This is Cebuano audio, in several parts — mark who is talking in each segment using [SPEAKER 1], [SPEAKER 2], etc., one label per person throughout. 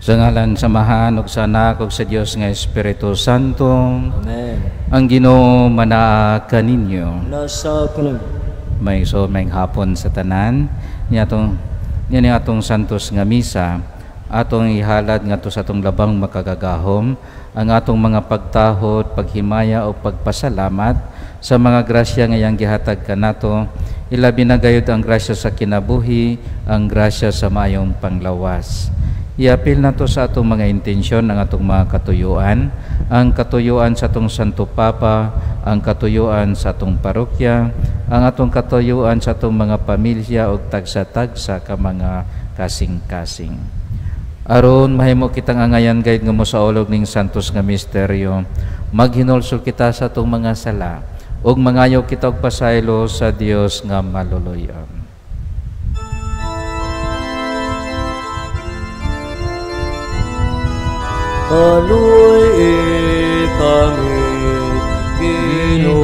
[SPEAKER 1] Sa ngalan sa Amahan ug sa Anak ug sa Dios nga Espiritu Santo.
[SPEAKER 2] Amen.
[SPEAKER 1] Ang Ginoo manaa kaninyo.
[SPEAKER 2] Nasa kuno.
[SPEAKER 1] May so may hapon sa tanan. Niya atong niya atong santos nga misa atong ihalad ngadto sa atong labang makagagahom ang atong mga pagtahod, paghimaya o pagpasalamat sa mga grasya nga iyang gihatag kanato, ilabi na gayud ang grasya sa kinabuhi, ang grasya sa maayong panglawas. Iapil nato sa atong mga intensyon ang atong mga katuyuan, ang katuyuan sa atong Santo Papa, ang katuyuan sa atong parokya, ang atong katuyuan sa atong mga pamilya ug tagsa-tagsa ka mga kasing-kasing. Aron mahimo kitang angayan gayud nga mosaulog ning santos nga misteryo, maghinulsol kita sa atong mga sala ug mangayo kita og pasaylo sa Dios nga maluluy-on.
[SPEAKER 2] Kaluoy kami, Ginoo,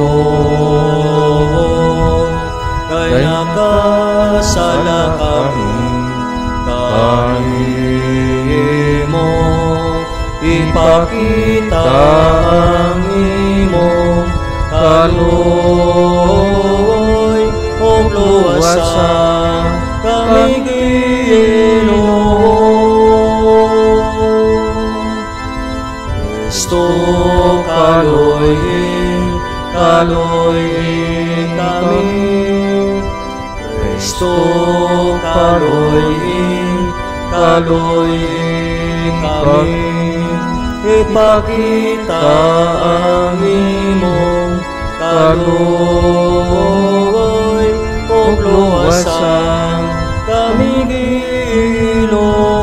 [SPEAKER 2] kay nakasala kami kanimo. Ipakita ang imong kaluoy ug luwasa kami, Ginoo. Kristo, kaluoy, kaluoy kami. Kristo, kaluoy, kaluoy kami. Ipakita ang imong kaluoy ug luwasan kami, Ginoo.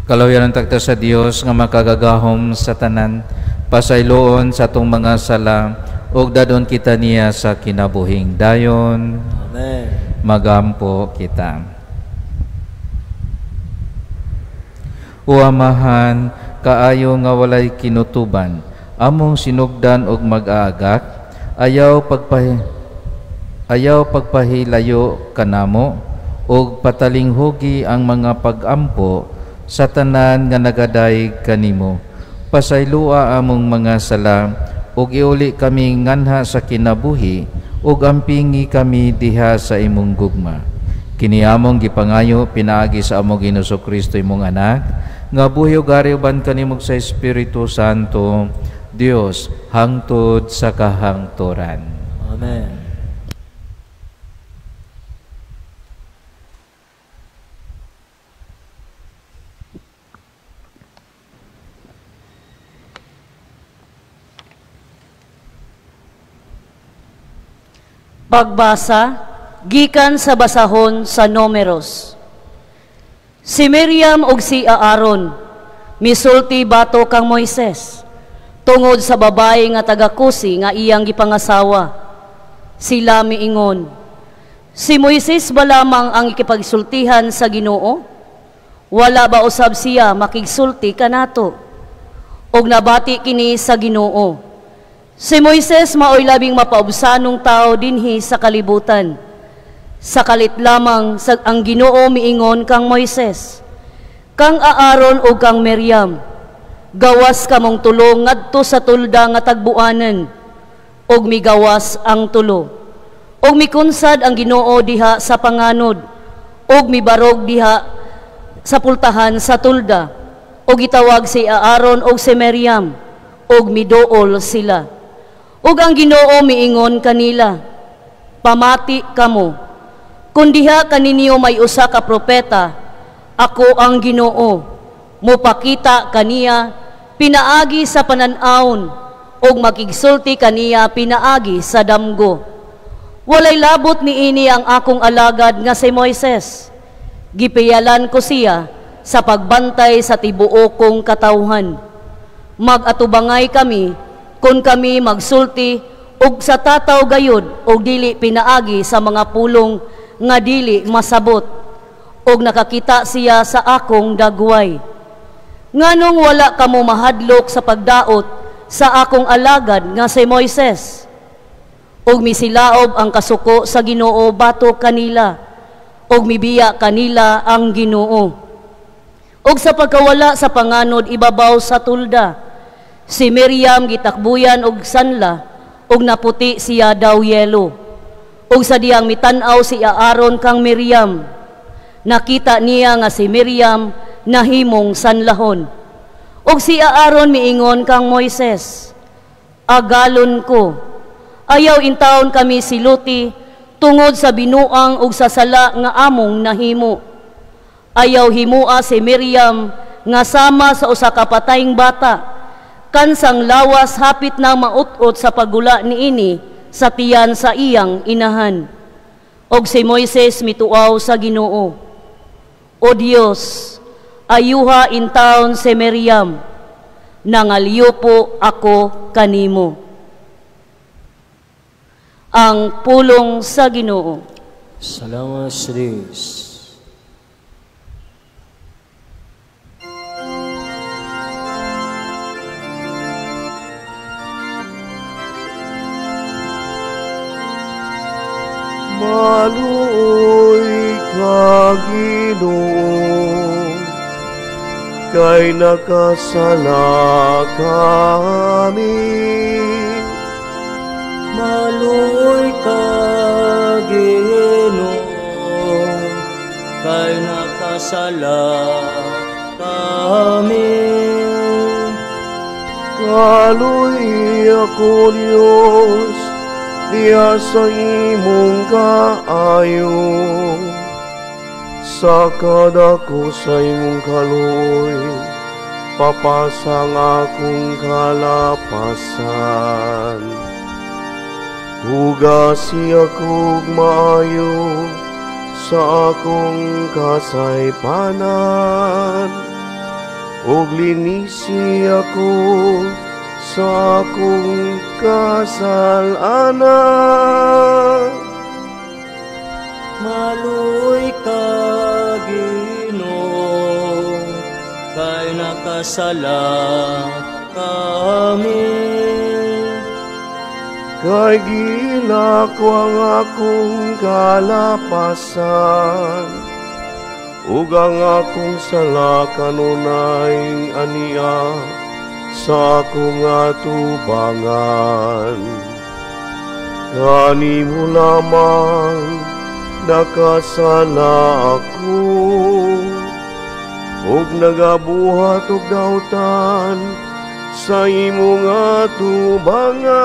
[SPEAKER 1] Kaluoyan ang takta sa Dios nga makagagahom sa tanan, pasayloon sa atong mga sala ug dadon kita niya sa kinabuhing dayon.
[SPEAKER 2] Amen.
[SPEAKER 1] Magampo kita. O Amahan, kaayo nga walay kinutuban, among sinugdan og mag-aagak, ayaw pagpahilayo kanamo ug patalinghugi ang mga pag-ampo sa tanan nga nagadayeg kanimo. Pasayloa among mga sala ug iuli kami nganha sa kinabuhi ug ampingi kami diha sa imong gugma. Kini among gipangayo pinaagi sa among Ginoong Kristo imong anak, nga buhi ug ari uban kanimo sa Espiritu Santo, Dios hangtod sa kahangturan.
[SPEAKER 2] Amen.
[SPEAKER 3] Pagbasa gikan sa basahon sa Numeros. Si Miriam ug si Aaron misulti bato kang Moises tungod sa babae nga taga Kusi nga iyang gipangasawa. Sila miingon, si Moises ba lamang ang ikipagsultihan sa Ginoo? Wala ba usab siya makigsulti kanato? Og nabati kini sa Ginoo. Si Moises maoy labing mapaubsanong tao dinhi sa kalibutan. Sa kalit lamang sa ang Ginoo miingon kang Moises, kang Aaron ug kang Miriam, gawas kamong tulo ngadto sa tulda nga tagbuanan, ug migawas ang tulo. Ug mikunsad ang Ginoo diha sa panganod, ug mibarog diha sa pultahan sa tulda, ug gitawag si Aaron ug si Miriam, ug miduol sila. Ug ang Ginoo miingon kanila, pamati kamo, kun diha kaninyo may usa ka propeta, ako ang Ginoo, mopakita kaniya pinaagi sa panan-awon, ug makigsulti kaniya pinaagi sa damgo. Walay labot niini ang akong alagad nga si Moises. Gipiyalan ko siya sa pagbantay sa tibuok kong katawhan. Mag-atubangay kami kun kami magsulti og sa tataw gayud og dili pinaagi sa mga pulong nga dili masabot, og nakakita siya sa akong dagway. Nganong wala kamo mahadlok sa pagdaot sa akong alagad nga si Moises? Og misilaob ang kasuko sa Ginoo bato kanila, ug mibiya kanila ang Ginoo. Ug sa pagkawala sa panganod ibabaw sa tulda, si Miriam gitakbuyan og sanla ug naputi siya daw yelo. Ug sa diyang mitan-aw si Aaron kang Miriam, nakita niya nga si Miriam nahimong sanlahon. Ug si Aaron miingon kang Moises, agalon ko, ayaw intawon kami siluti tungod sa binuang ug sa sala nga among nahimo. Ayaw himua si Miriam nga sama sa usa ka patayng bata, kansang lawas hapit na maut-ot sa paggula niini sa tiyan sa iyang inahan. Og si Moises mituaw sa Ginoo, O Dios, ayuha intawon si Miriam, nangalyupo ako kanimo. Ang pulong sa Ginoo.
[SPEAKER 2] Salamat sa Diyos.
[SPEAKER 4] Maluoy ka, Ginoo, kay nakasala kami.
[SPEAKER 2] Maluoy ka, Ginoo, kay nakasala kami.
[SPEAKER 4] Kaluoy ako, Diyos, diya sa imong kaayo. Sa kadako sa imong kaluoy, papasang akong kalapasan. Hugasi akong maayo sa akong kasaypanan, ug linisi ako sa akong kasalanan.
[SPEAKER 2] Maluoy ka, Ginoo, kay nakasala kami.
[SPEAKER 4] Kay gila ko ang akong kalapasan, ug ang akong sala kanunay ania sa akong atubangan. Kanimo lamang nakasala ako, ug nagabuhat og dautan sa imong atubangan.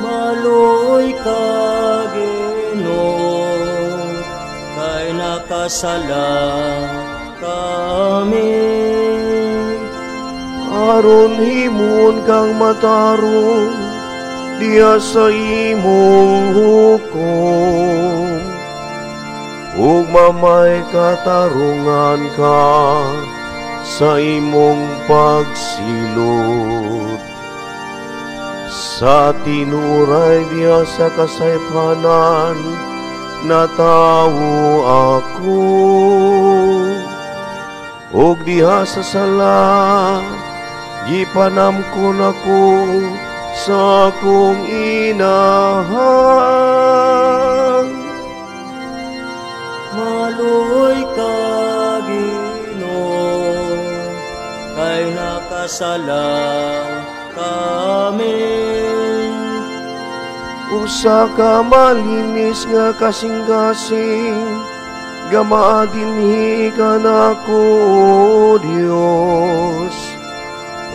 [SPEAKER 2] Maluoy ka, Ginoo, kay nakasala kami.
[SPEAKER 4] Aron himon kang matarong diya sa imong hukom, ug mamay katarungan ka sa imong pagsilot. Sa tinuray diya sa kasaypanan natawo ako, ug diha sa sala gipanamkon ako sa akong inahan.
[SPEAKER 2] Maluoy ka, Ginoo, kay nakasala kami.
[SPEAKER 4] Usa ka malinis nga kasing-kasing, gamaa dinhi kanako, O Dios,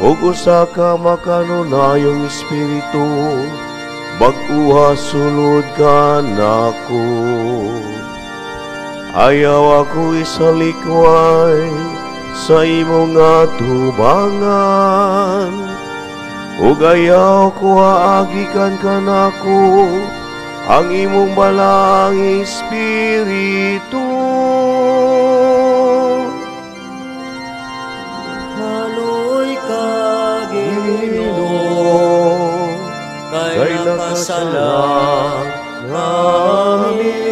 [SPEAKER 4] ug usa ka makanunayong espiritu, bag-uha sulod kanako. Ayaw ako isalikway sa imong atubangan, ug ayaw ko aagikan kanako ang imong balaang espiritu.
[SPEAKER 2] Maluoy ka, Ginoo, kay nakasala kami.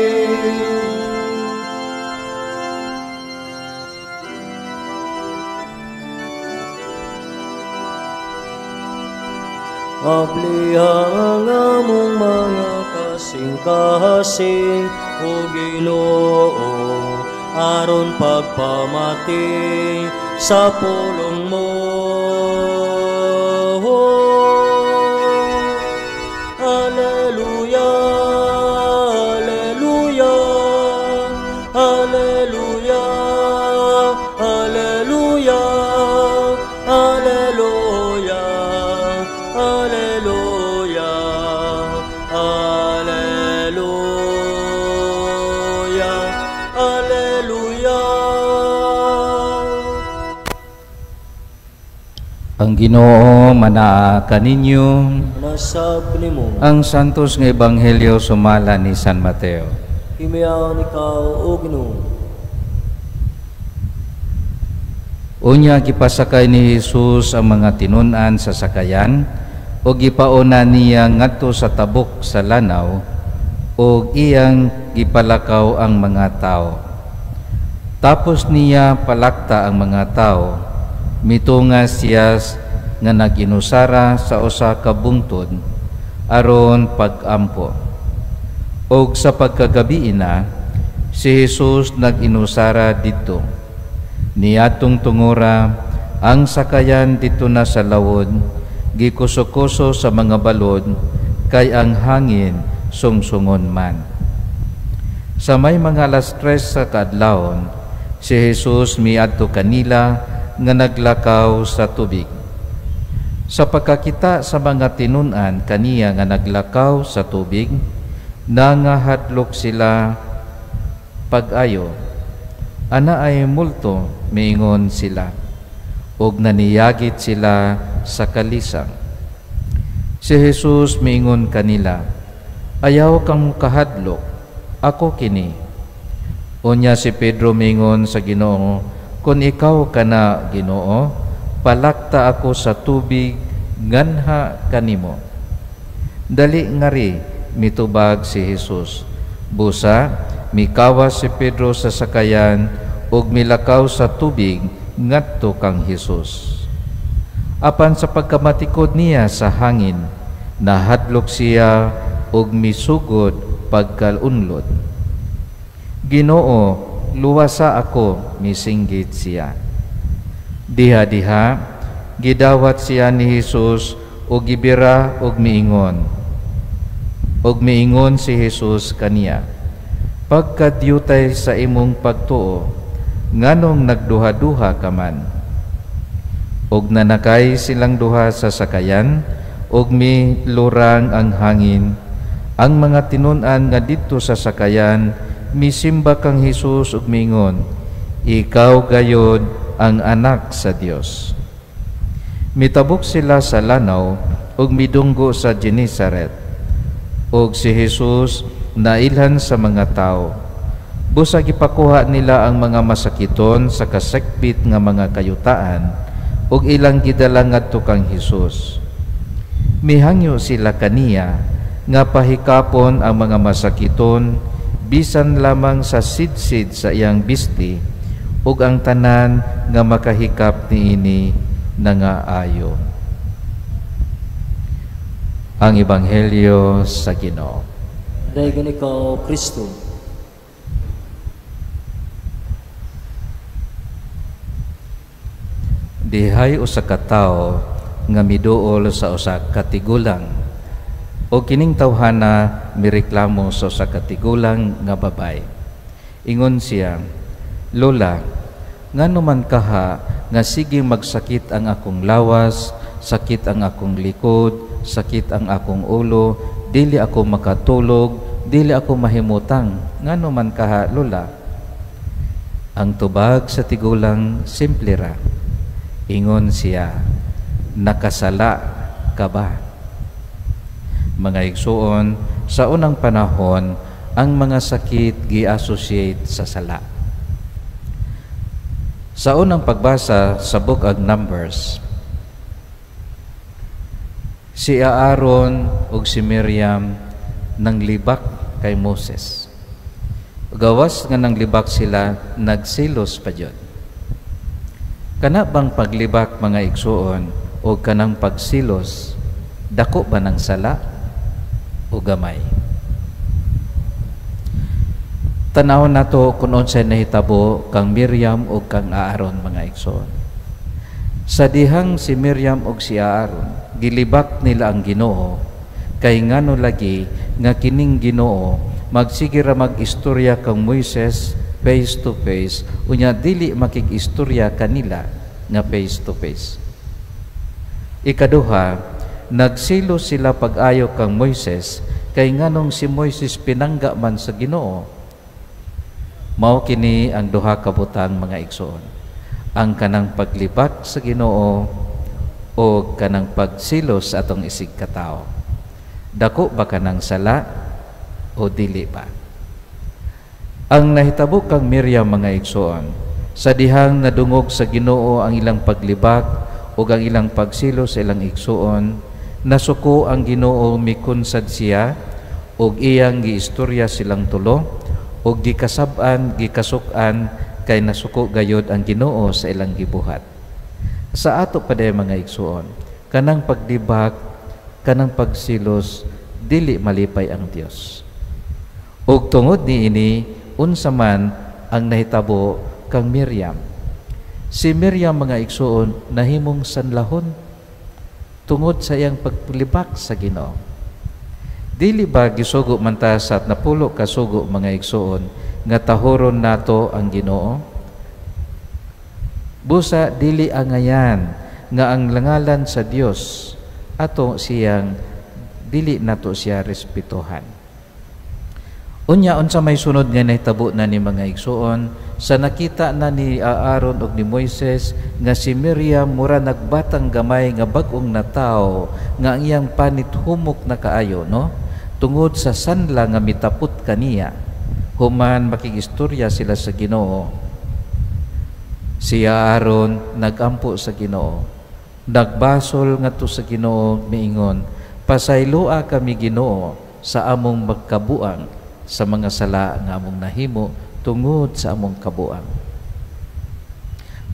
[SPEAKER 2] Abliha ang among mga kasalanan. Kasing-kasing, o Ginoo, aron pagpamati sa pulong mo. Alleluia, alleluia, alleluia, alleluia, alleluia, alleluia, alleluia, alleluia.
[SPEAKER 1] Ang Ginoo manaa kaninyo.
[SPEAKER 2] Nasab nimo.
[SPEAKER 1] Ang Santos nga Ebanghelyo sumala ni San Mateo.
[SPEAKER 2] Himayaon ikaw, o Ginoo.
[SPEAKER 1] Unya gipasakay ni Jesus ang mga tinun-an sa sakayan ug gipauna niya ngadto sa tabok sa lanaw ug iyang gipalakaw ang mga tao. Tapos niya palakta ang mga tao, mitunga siya nga nag-inusara sa usa ka bungtod aron pag-ampo. Og sa pagkagabi na, si Jesus nag-inusara didto. Niadtong tungora ang sakayan didto na sa lawod, gikuso-kuso sa mga balod, kay ang hangin sungsungon man. Sa may mga 3:00 sa kaadlawon, si Jesus miadto kanila nga naglakaw sa tubig. Sa pagkakita sa mga tinun-an kaniya nga naglakaw sa tubig, nangahadlok sila pag-ayo. Ana ay multo, miingon sila, ug naniyagit sila sa kalisang. Si Jesus miingon kanila, ayaw kang kahadlok, ako kini. Unya si Pedro miingon sa Ginoo, kun ikaw kana Ginoo, palakta ako sa tubig nganha kanimo. Dali ngari, mitubag si Jesus. Busa, mikawas si Pedro sa sakayan ug milakaw sa tubig ngadto kang Jesus. Apan sa pagkamatikod niya sa hangin, nahadlok siya ug misugod pagkaunlod. Ginoo, luwasa ako, misinggit siya. Diha-diha, gidawat siya ni Jesus ug gibira ug miingon. Ug miingon si Jesus kaniya, pagkadyutay sa imong pagtuo, nganong nagduha-duha ka man? Ug nanakay silang duha sa sakayan, ug milurang ang hangin. Ang mga tinun-an nga didto sa sakayan, misimba kang Jesus ug miingon, ikaw gayod ang anak sa Dios. Mitabok sila sa lanaw ug midunggo sa Genesaret. Ug si Jesus nailhan sa mga tao. Busa gipakuha nila ang mga masakiton sa kasekbit nga mga kayutaan ug ilang gidala ngadto kang Hesus. Mihangyo sila kaniya nga pahikapon ang mga masakiton bisan lamang sa sidsid sa iyang bisti ug ang tanan nga makahikap niini nangaayo. Ang Ebanghelyo sa Ginoo.
[SPEAKER 2] Dayon ikaw, Kristo.
[SPEAKER 1] Dihay usa ka tawo nga miduol sa usa ka tigulang, o kining tawhana mireklamo sa usa ka tigulang nga babay. Ingon siya, Lola, ngano man kaha nga sige magsakit ang akong lawas, sakit ang akong likod, sakit ang akong ulo, dili ako makatulog, dili ako mahimutang, ngano man kaha, Lola? Ang tubag sa tigulang simple ra. Ingon siya, nakasala ka ba? Mga igsuon, sa unang panahon, ang mga sakit gi-associate sa sala. Sa unang pagbasa sa Book of Numbers, si Aaron ug si Miriam nanglibak kay Moses. Gawas nga nanglibak sila, nagselos pa jud. Kana bang paglibak, mga igsuon, o kanang pagsilos, dako ba ng sala o gamay? Tanawon nato kung unsay nahitabo kang Miriam ug kang Aaron, mga igsoon. Sa dihang si Miriam ug si Aaron gilibak nila ang Ginoo, kay ngano lagi nga kining Ginoo magsige ra mag-istorya kang Moises face to face, unya dili makig-istorya kanila nga face to face? Ikaduha, nagsilo sila pag-ayo kang Moises kay nganong si Moises pinangga man sa Ginoo. Mao kini ang duha ka butang, mga igsoon: ang kanang paglibak sa Ginoo o kanang pagsilos sa atong isig katao. Dako ba kanang sala o dili ba? Ang nahitabo kang Miriam, mga igsoon, sa dihang nadungog sa Ginoo ang ilang paglibak ug ang ilang pagsilos sa ilang igsuon, nasuko ang Ginoo, mikunsad siya ug iyang giistorya silang tulo ug gikasab-an, gikasuk-an kay nasuko gayod ang Ginoo sa ilang gibuhat. Sa ato pa mga igsuon, kanang paglibak, kanang pagsilos, dili malipay ang Dios. Ug tungod niini, unsa man ang nahitabo kang Miriam? Si Miriam, mga igsuon, nahimong sanlahon tungod sa iyang paglibak sa Ginoo. Dili ba gisugo man ta sa 40 ka sugo, mga igsuon, nga tahoron nato ang Ginoo? Busa dili angayan nga ang langalan sa Dios ato siyang dili nato siya respetuhan. Unya, unsa may sunod nga nahitabo na ni, mga igsuon, sa nakita na ni Aaron ug ni Moises nga si Miriam mura nagbatang gamay nga bag-ong natawo, nga ang iyang panit humok na kaayo, no, tungod sa sanla nga mitapot kaniya human makigistorya sila sa Ginoo? Si Aaron nagampo sa Ginoo, nagbasol ngadto sa Ginoo, miingon, "Pasayloa kami, Ginoo, sa among magkabuang, sa mga sala nga among nahimo tungod sa among kabuang.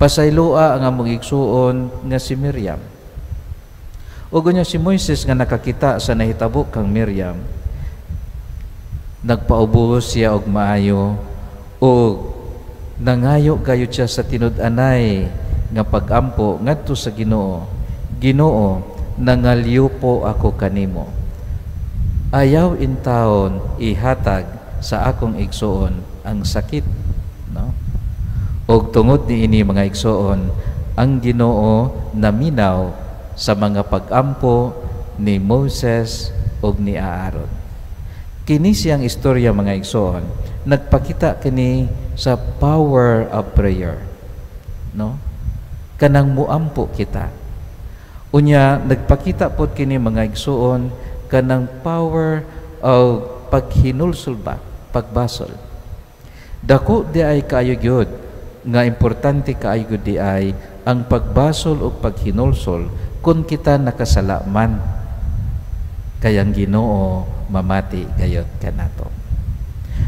[SPEAKER 1] Pasayloa ang among igsuon nga si Miriam." Ug unya si Moises nga nakakita sa nahitabo kang Miriam, nagpaubos siya og maayo ug nangayo gayud siya sa tinud-anay nga pagampo ngadto sa Ginoo. "Ginoo, nangalyupo ako kanimo. Ayaw intawon ihatag sa akong igsuon ang sakit," no? Og tungod niini, mga igsuon, ang Ginoo naminaw sa mga pagampo ni Moses ug ni Aaron. Kini siyang istorya, mga igsuon, nagpakita kini sa power of prayer, no, kanang muampo kita. Unya nagpakita pod kini, mga igsuon, kanang power of paghinulsol ba, pagbasol. Dako di ay kaayo gyud nga importante kaayo gyud di ay ang pagbasol o paghinulsol kung kita nakasala man, kay ang Ginoo mamati gayod kanato.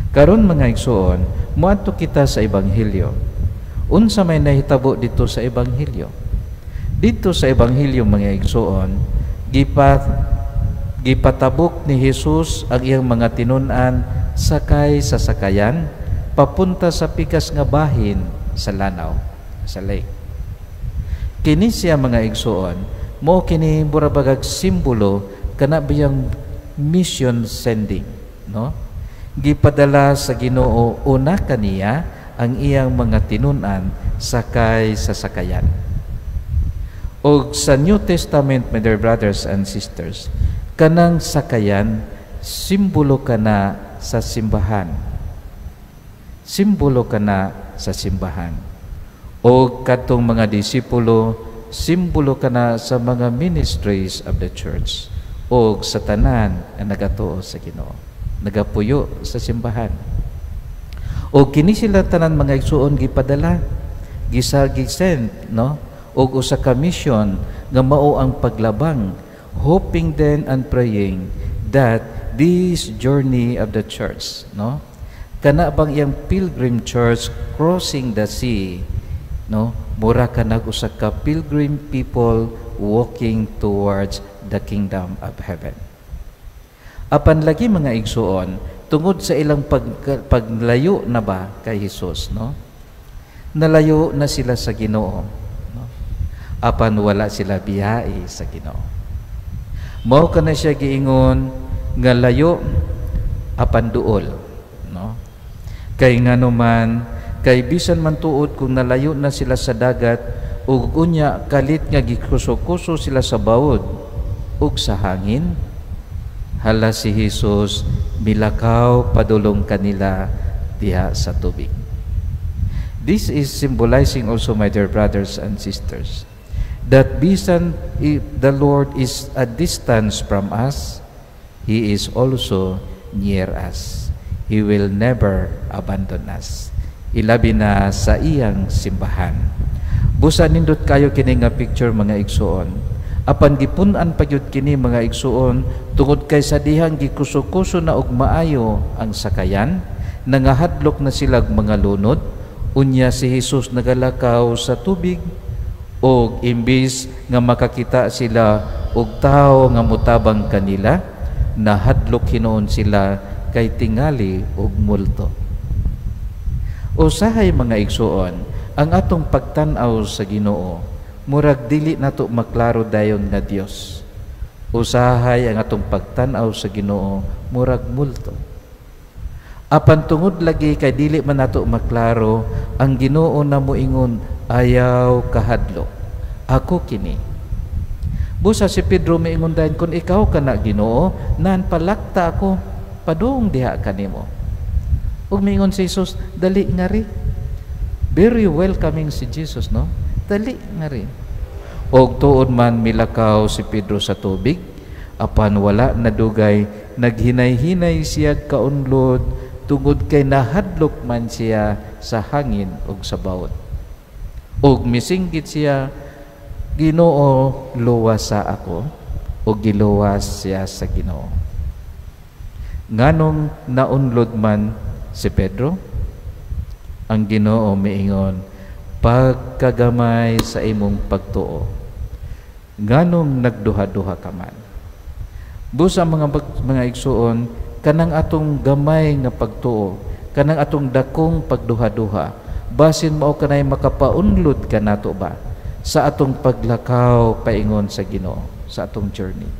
[SPEAKER 1] Karon, mga igsuon, moadto kita sa ebanghelyo. Unsa may nahitabo dito sa ebanghelyo? Dito sa ebanghelyo, mga igsuon, gipatabok ni Jesus ang iyang mga tinun-an sakay sa sakayan papunta sa pikas nga bahin sa lanaw, sa lake. Kini siya, mga igsuon, mo kini mura bagag simbolo kana biyang mission sending, no? Gipadala sa Ginoo una kaniya ang iyang mga tinun-an sakay sa sakayan. Og sa New Testament, my dear brothers and sisters, kanang sakayan simbolo kana sa simbahan. Simbolo kana sa simbahan. O kadtong mga disipulo, simbolo kana sa mga ministries of the church o sa tanan ang nagatuo sa Ginoo, nagapuyo sa simbahan. O kini sila tanan, mga igsuon, gipadala, gisa gisend, no, og usa ka mission nga mao ang paglabang, hoping then and praying that this journey of the church, no, kana bang iyang pilgrim church crossing the sea, no, mura kanag usa ka pilgrim people walking towards the kingdom of heaven. Apan lagi, mga igsuon, Tungod sa ilang paglayo na ba kay Hesus, no? Nalayo na sila sa Ginoo, no? Apan wala sila biyai sa Ginoo. Mao kana siya giingon nga layo apan duol, no? Kay nganuman, kay bisan man tuod kung nalayo na sila sa dagat ug unya kalit nga gikuso-kuso sila sa bawod ug sa hangin, hala si Hesus milakaw padulong kanila diha sa tubig. This is symbolizing also, my dear brothers and sisters, that bisan if the Lord is a distance from us, He is also near us. He will never abandon us. Ilabi na sa iyang simbahan. Busa nindot kayo kini nga picture, mga igsuon. Apan gipun-an pa gyud kini, mga igsuon, tungod kay sa dihang gikuso-kuso na og maayo ang sakayan, nangahadlok na sila mga lunod, unya si Hesus nagalakaw sa tubig, og imbis nga makakita sila og tawo nga motabang kanila, nahadlok hinuon sila kay tingali og multo. Usahay, mga igsuon, ang atong pagtan-aw sa Ginoo, murag dili nato maklaro dayon nga Dios. Usahay ang atong pagtan-aw sa Ginoo murag multo. Apan tungod lagi kay dili man nato maklaro, ang Ginoo na moingon, "Ayaw kahadlok. Ako kini." Busa si Pedro miingon dayon, "Kung ikaw kana, Ginoo, nan palakta ako padung diha kanimo." Ug miingon si Jesus, "Dali ngari." Very welcoming si Jesus, no? "Dali ngari." Og tuod man milakaw si Pedro sa tubig, apan wala nadugay, naghinay-hinay siya kaunlod tungod kay nahadlok man siya sa hangin ug sa bawod. Og misinggit siya, "Ginoo, luwasa ako." Ug giluwas siya sa Ginoo. Nganong naunlod man si Pedro? Ang Ginoo miingon, "Pagkagamay sa imong pagtuo. Nganong nagduha-duha ka man?" Busa mga igsuon, kanang atong gamay nga pagtuo, kanang atong dakong pagduha-duha, basin mao kanay makapaunlod kanato ba sa atong paglakaw paingon sa Ginoo, sa atong journey.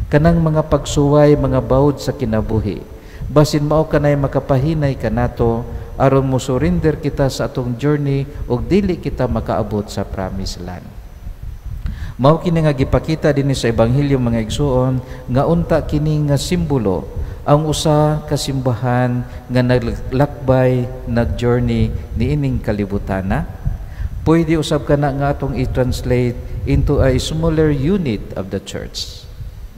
[SPEAKER 1] Kanang mga pagsuway, mga bawod sa kinabuhi, basin mao kanay makapahinay kanato aron mo surrender kita sa atong journey ug dili kita makaabot sa promised land. Mao kini nga gipakita dinhi sa ebanghelyo, mga igsuon, nga unta kini nga simbolo ang usa ka simbahan nga naglakbay, nag-journey niining kalibutana. Pwede usab kana nga atong i-translate into a smaller unit of the church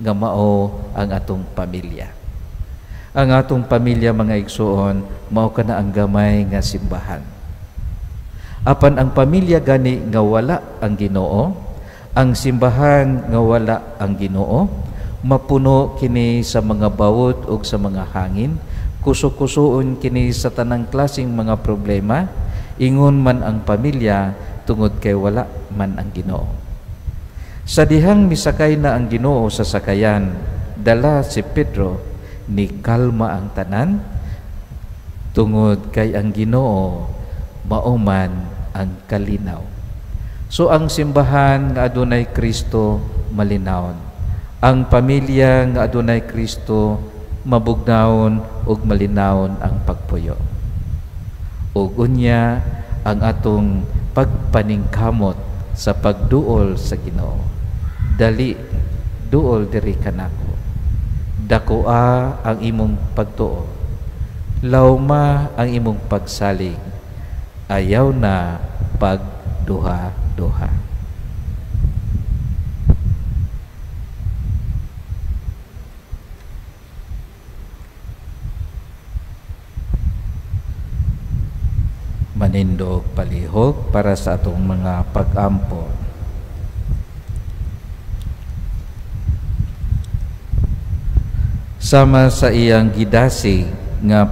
[SPEAKER 1] nga mao ang atong pamilya. Ang atong pamilya, mga igsuon, mao kana ang gamay nga simbahan. Apan ang pamilya gani nga wala ang Ginoo, ang simbahan nga wala ang Ginoo, mapuno kini sa mga bawod ug sa mga hangin, kuso-kusoon kini sa tanang klaseng mga problema, ingon man ang pamilya tungod kay wala man ang Ginoo. Sa dihang misakay na ang Ginoo sa sakayan, dala si Pedro, ni kalma ang tanan, tungod kay ang Ginoo mao man ang kalinaw. So ang simbahan nga adunay Kristo malinawon. Ang pamilya nga adunay Kristo mabugnawon ug malinawon ang pagpuyo. Ug unya ang atong pagpaningkamot sa pagduol sa Ginoo. Dali, duol diri kanako. Dakoa ang imong pagtuo. Lawma ang imong pagsalig. Ayaw na pagduha-duha. Manindog palihog para sa atong mga pag-ampo. Sama sa iyang gidasig nga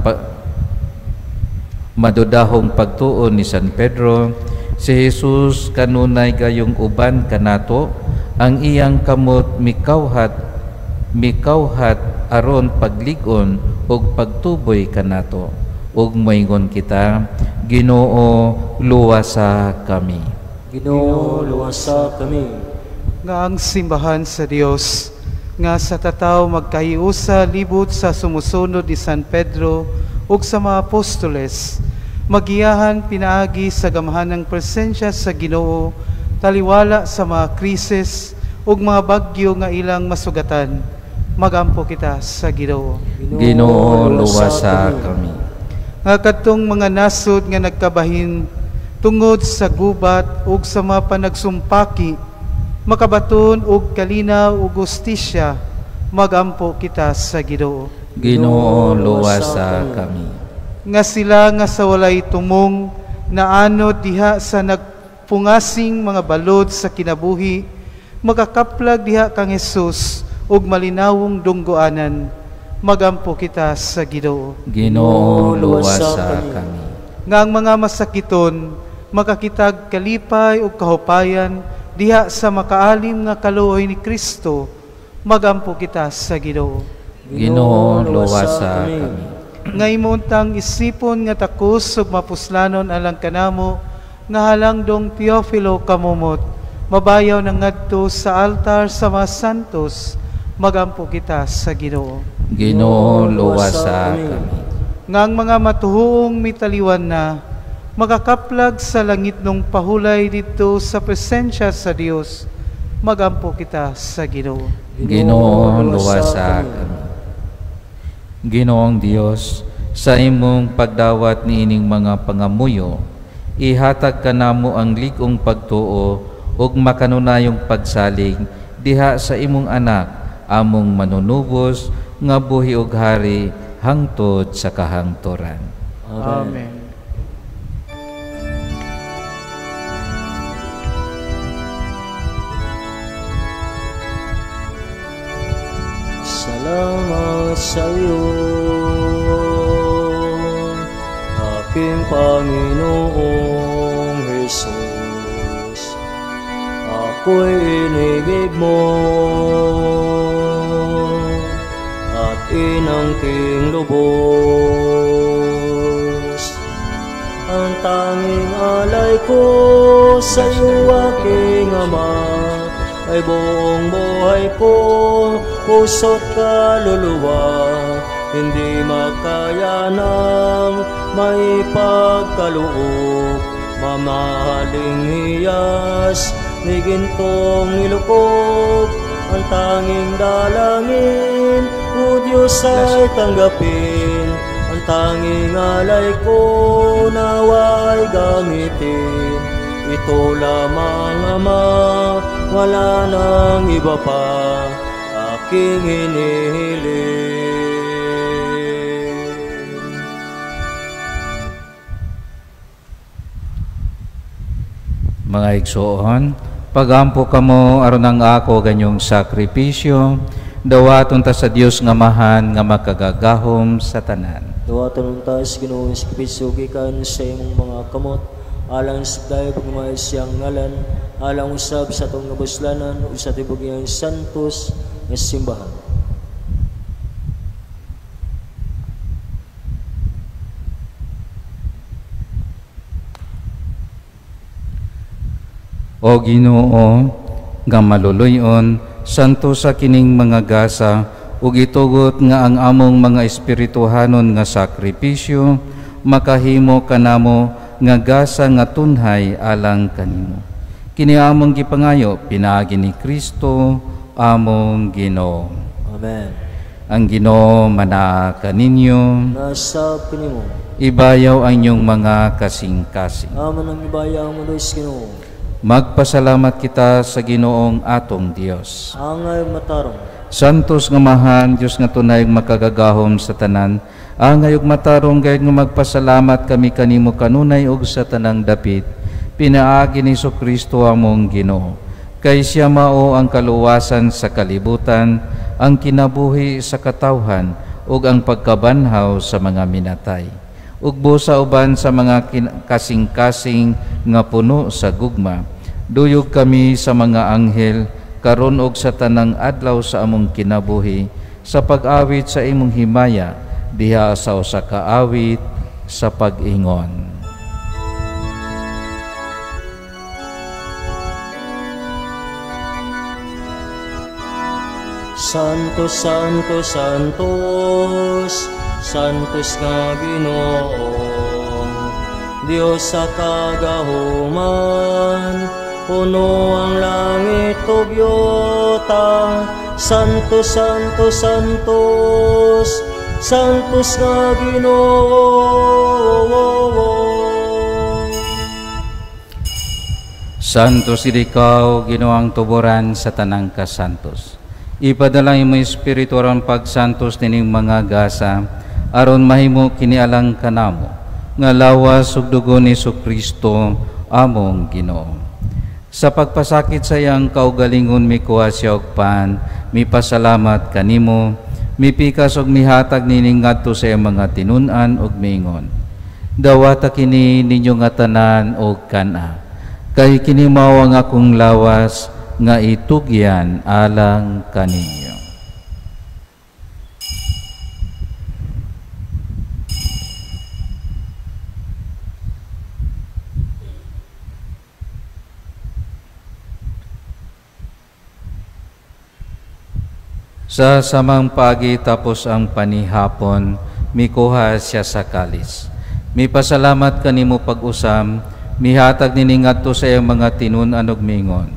[SPEAKER 1] madudahong pagtuon ni San Pedro, si Jesus kanunay gayong uban kanato, ang iyang kamot mikawhat aron paglig-on ug pagtuboy kanato. Ug moingon kita, Ginoo, luwasa kami.
[SPEAKER 2] Ginoo, luwasa kami.
[SPEAKER 5] Nga ang simbahan sa Dios nga sa tataw magkahiusa libot sa sumusunod ni San Pedro ug sa mga apostoles, magiyahan pinaagi sa gamhanang presensya sa Ginoo, taliwala sa mga krisis ug mga bagyo nga ilang masugatan. Magampo kita sa Ginoo.
[SPEAKER 1] Ginoo, luwasa kami.
[SPEAKER 5] Nga kadtong mga nasod nga nagkabahin tungod sa gubat ug sa mga panagsumpaki, makabaton og kalinaw ug hustisya, magampo kita sa Ginoo.
[SPEAKER 1] Ginoo, luwasa kami.
[SPEAKER 5] Nga sila nga sa walay tumong naanod diha sa nagpungasing mga balod sa kinabuhi, makakaplag diha kang Hesus ug malinawong dunggoanan, magampo kita sa Ginoo.
[SPEAKER 1] Ginoo, luwasa kami.
[SPEAKER 5] Nga ang mga masakiton makakitag kalipay ug kahupayan diha sa makaalim nga kaluoy ni Kristo, magampo kita sa Ginoo.
[SPEAKER 1] Ginoo, luwasa kami.
[SPEAKER 5] Nga imuntang isipon nga takos ug mapuslanon alang kanamo nga halangdong Teofilo kamumot, mabayaw na ngadto sa altar sa mga santos, magampo kita sa Ginoo.
[SPEAKER 1] Ginoo, luwasa kami.
[SPEAKER 5] Nga ang mga matuhuong mitaliwan na makakaplag sa langit nung pahulay dito sa presensya sa Dios, magampo kita sa Ginoo.
[SPEAKER 1] Ginoo, luwasa kami. Ginoong Dios, sa imong pagdawat niining mga pangamuyo, ihatag kanamo ang lig-ong pagtuo ug makanunayong pagsalig diha sa imong anak, among manunubos nga buhi ug hari hangtod sa kahangturan.
[SPEAKER 5] Amen.
[SPEAKER 2] Salamat sa iyo, aking Panginoong Jesus. Ako'y inibig mo at inangking lubos. Ang tanging alay ko sa iyo, aking Ama, ay buong buhay ko, puso't kaluluwa. Hindi makayanang maipagkaloob, mamahaling hiyas ni gintong nilukob. Ang tanging dalangin, O Diyos, ay tanggapin. Ang tanging alay ko, nawa ay gamitin. Ito lamang, Ama, wala nang iba pa, aking hinihiling.
[SPEAKER 1] Mga igsoon, pagampo kamo aron ang ako ganyong sakripisyo, dawaton ta sa Dios nga Amahan nga makagagahom sa tanan.
[SPEAKER 2] Dawaton ta sa Ginoo sa sakripisyo gikan sa imong mga kamot, alang sa dayo pagmamahal siyang ngalan, alang usab sa atong kabuslanan ug sa tibok iyang santos nga simbahan.
[SPEAKER 1] O Ginoo, nga maluluyon, santo sa kining mga gasa, ug itugot nga ang among mga espirituhanon nga sakripisyo makahimo kanamo nga gasa nga tunhay alang kanimo. Kini among gipangayo pinaagi ni Kristo among Ginoo.
[SPEAKER 2] Amen.
[SPEAKER 1] Ang Ginoo manaa kaninyo.
[SPEAKER 2] Nasab kanimo.
[SPEAKER 1] Ibayaw ang inyong mga kasing-kasing.
[SPEAKER 2] Amo nang ibayaw mo Dios Ginoo.
[SPEAKER 1] Magpasalamat kita sa Ginoong atong Dios.
[SPEAKER 2] Angay matarong.
[SPEAKER 1] Santos nga Amahan, Dios nga tunay makagagahom sa tanan, angay ug matarong gayud nga magpasalamat kami kanimo kanunay ug sa tanang dapit, pinaagi ni Kristo among Ginoo. Kay siya mao ang kaluwasan sa kalibutan, ang kinabuhi sa katawhan ug ang pagkabanhaw sa mga minatay. Ug busa uban sa mga kasing-kasing nga puno sa gugma. Duyog kami sa mga anghel karon og sa tanang adlaw sa among kinabuhi sa pag-awit sa imong himaya diha sa usa ka awit sa pag-ingon.
[SPEAKER 2] Santos, Santos, Santos, Santos nga Ginoo, Dios sa kagahuman, puno ang langit ug yuta. Santos, Santos, Santos, Santos nga Ginoo.
[SPEAKER 1] Santos ikaw, Ginoo ang tuboran sa tanang kasantos. Ipadala imo Espiritu aron pagsantos nining mga gasa, aron mahimo kini alang kanamo nga lawas ug dugo ni Kristo among Ginoo. Sa pagpasakit sa iyang kaugalingon mikuha siya og pan, mipasalamat kanimo, mipikas og mihatag nining ngadto sa iyang mga tinun-an ug miingon: Dawata kini ninyo nga tanan og kan-a, kay kini mao ang akong lawas nga itugyan alang kaninyo. Sa samang pagi tapos ang panihapon, mikuha siya sa kalis. Mipasalamat kanimo pag-usam, mihatag nining ngadto sa iyang mga tinun-an ug miingon: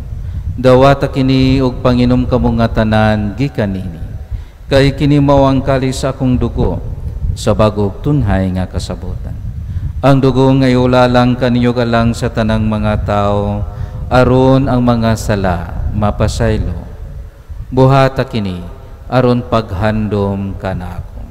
[SPEAKER 1] Dawata kini og panginom kamo nga tanan gikan nini, kay kini mao ang kalis sa akong dugo sa bag-ong tunhay nga kasabotan. Ang dugo nga iulalang kaninyo alang sa tanang mga tawo, aron ang mga sala mapasaylo. Buhata kini aron paghandom kanako.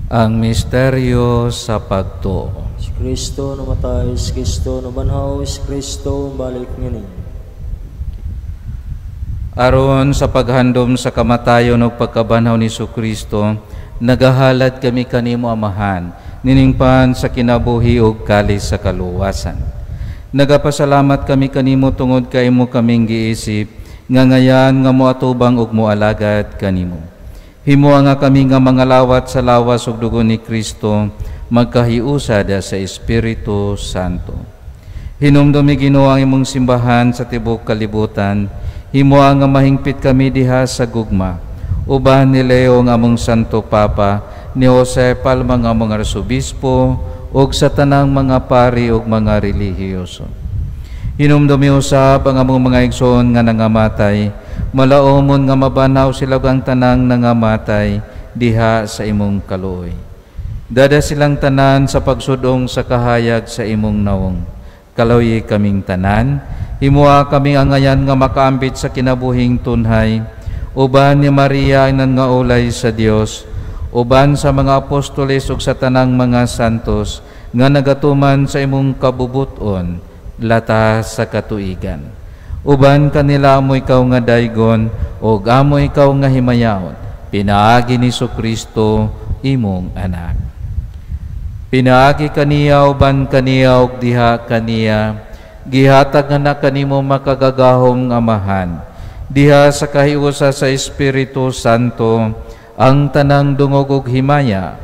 [SPEAKER 1] Ang misteryo sa pagtuo.
[SPEAKER 2] Si Kristo namatay, si Kristo nabanhaw, si Kristo balik nganin.
[SPEAKER 1] Aron sa paghandom sa kamatayon ug pagkabanhaw ni Kristo, nagahalad kami kanimo Amahan, niningpan sa kinabuhi ug kalis sa kaluwasan. Nagapasalamat kami kanimo tungod kay imo kaming giisip, nga ngayan nga moatubang ug moalagad kanimo. Himoa nga kami nga mga lawat sa lawas ug dugo ni Kristo, magkahiusad sa Espiritu Santo. Hinumdumi Ginoo ang imong simbahan sa tibuok kalibutan, himoa nga mahingpit kami diha sa gugma. Uban ni Leo nga among Santo Papa, ni Jose Palma nga among Arsobispo, ug sa tanang mga pari ug mga relihiyoso. Hinumdumi usab ang among mga igsoon nga nangamatay, malaomon nga mabanaw sila ang tanang nangamatay diha sa imong kaluoy. Dada silang tanan sa pagsudong sa kahayag sa imong nawong. Kaluoyi kaming tanan, himoa kaming angayan nga makaambit sa kinabuhing tunhay, uban ni Maria ang nangaulay sa Dios, uban sa mga apostoles ug sa tanang mga santos nga nagatuman sa imong kabubuton lata sa katuigan. Uban kanila amo ikaw nga daygon ug amo ikaw nga himayaon, pinaagi ni Kristo imong anak. Pinaagi kaniya uban kaniya ug diha kaniya, gihatag nga na kanimo makagagahom nga Amahan, diha sa kahiusa sa Espiritu Santo ang tanang dungog ug himaya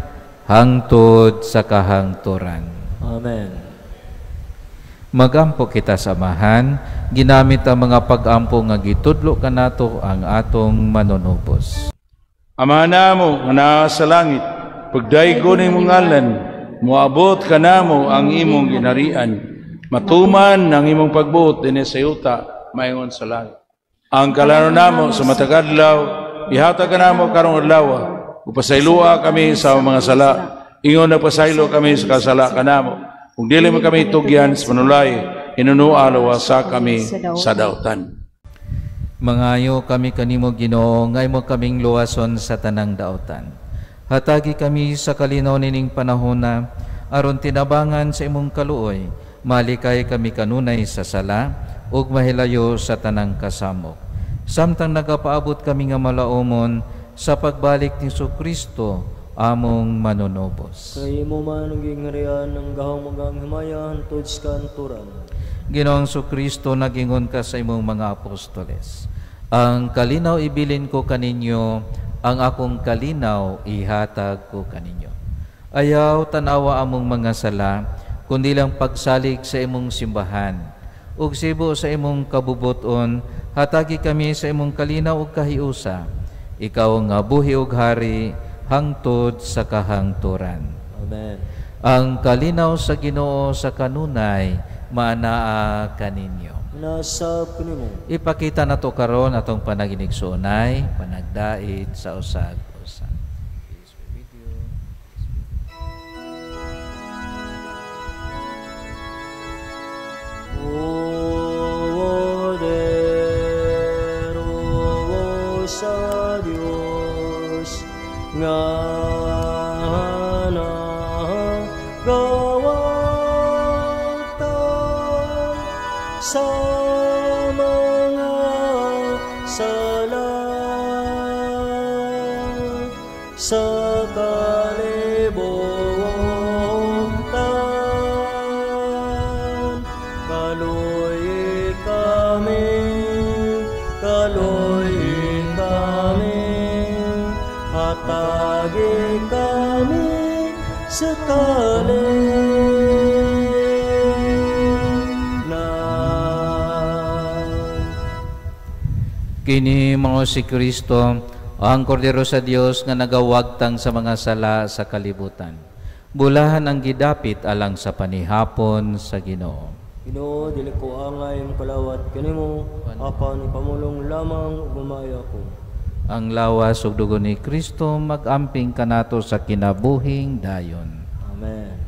[SPEAKER 1] hangtod sa kahangturan.
[SPEAKER 2] Amen.
[SPEAKER 1] Magampo kita sa Amahan, ginamit ang mga pag-ampo nga gitudlo kanato ang atong manunubos.
[SPEAKER 6] Ama namo nga naa sa langit, pagdaygon imong ngalan, moabot kanamo ang imong ginharian, matuman ang imong pagbuot dinhi sa yuta maingon sa langit. Ang kalano namo sa matag adlaw, ihatag kanamo karong adlaw, upasayloa kami sa mga sala, ingon nagpasaylo kami sa kasala kanamo. Kung dili man kami tugyan sa panulay, hinunua luwasa kami sa dautan.
[SPEAKER 1] Mangayo kami kanimo Ginoo, nga imo kaming luwason sa tanang dautan. Hatagi kami sa kalinaw nining panahona, aron tinabangan sa imong kaluoy, malikay kami kanunay sa sala, ug mahilayo sa tanang kasamok. Samtang nagapaabot kami nga malaomon sa pagbalik ni Kristo among manunubos.
[SPEAKER 2] Kay imo man ang gingharian ang gahom ug ang himaya hangtod sa kanturan.
[SPEAKER 1] Ginoong Kristo, nagingon ka sa imong mga apostoles, ang kalinaw ibilin ko kaninyo, ang akong kalinaw ihatag ko kaninyo. Ayaw tanawa among mga sala, kundi lang pagsalig sa imong simbahan. Ug sibo sa imong kabubuton, hatagi kami sa imong kalinaw ug kahiusa. Ikaw nga buhi ug hari hangtod sa kahangturan.
[SPEAKER 2] Amen.
[SPEAKER 1] Ang kalinaw sa Ginoo sa kanunay maanaa kaninyo.
[SPEAKER 2] Nasab kanimo.
[SPEAKER 1] Ipakita nato karon atong panaginigsuonay, panagdait sa usag-usa. Peace be with you.
[SPEAKER 2] O dero sa Dios nga nagawagta sa mga sala sa kalibutan, kaluoyi kami, kaluoyi kami, hatagi kami sa kalinaw.
[SPEAKER 1] Kini mao si Kristo, ang kordero sa Dios nga nagawagtang sa mga sala sa kalibutan. Bulahan ang gidapit alang sa panihapon sa Ginoo.
[SPEAKER 2] Ginoo, dili ko angay makalawat kanimo, apan ipamulong lamang ug mamaya ko.
[SPEAKER 1] Ang lawas ug dugo ni Kristo mag-amping kanato sa kinabuhing dayon.
[SPEAKER 2] Amen.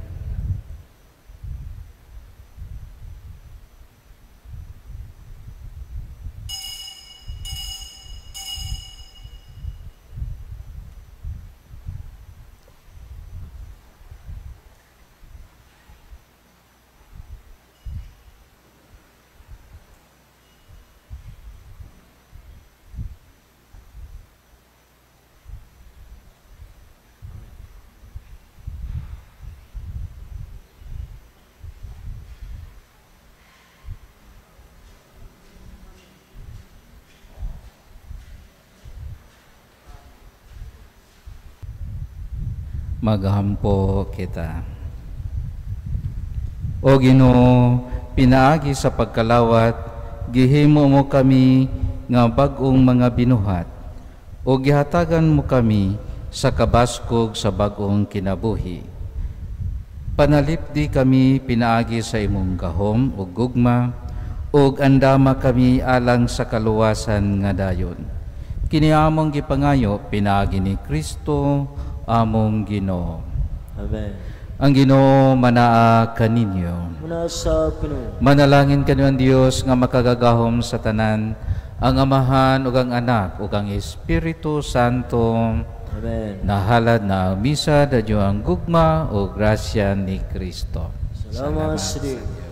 [SPEAKER 1] Maghampo kita. O Ginoo, pinaagi sa pagkalawat, gihimo mo kami nga bag-ong mga binuhat, o gihatagan mo kami sa kabaskog sa bag-ong kinabuhi. Panalipdi kami pinaagi sa imong gahom ug gugma, ug andama kami alang sa kaluwasan nga dayon. Kini among gipangayo pinaagi ni Kristo among Ginoo.
[SPEAKER 2] Amen.
[SPEAKER 1] Ang Ginoo manaa kaninyo.
[SPEAKER 2] Manasa kanu.
[SPEAKER 1] Manalangin kanu ang Dios nga makagagahom sa tanan, ang Amahan ug ang Anak ug ang Espiritu Santo.
[SPEAKER 2] Amen.
[SPEAKER 1] Nahalad na ang misa dadyo ang gugma o grasya ni Kristo.
[SPEAKER 2] Salamat sa Dios.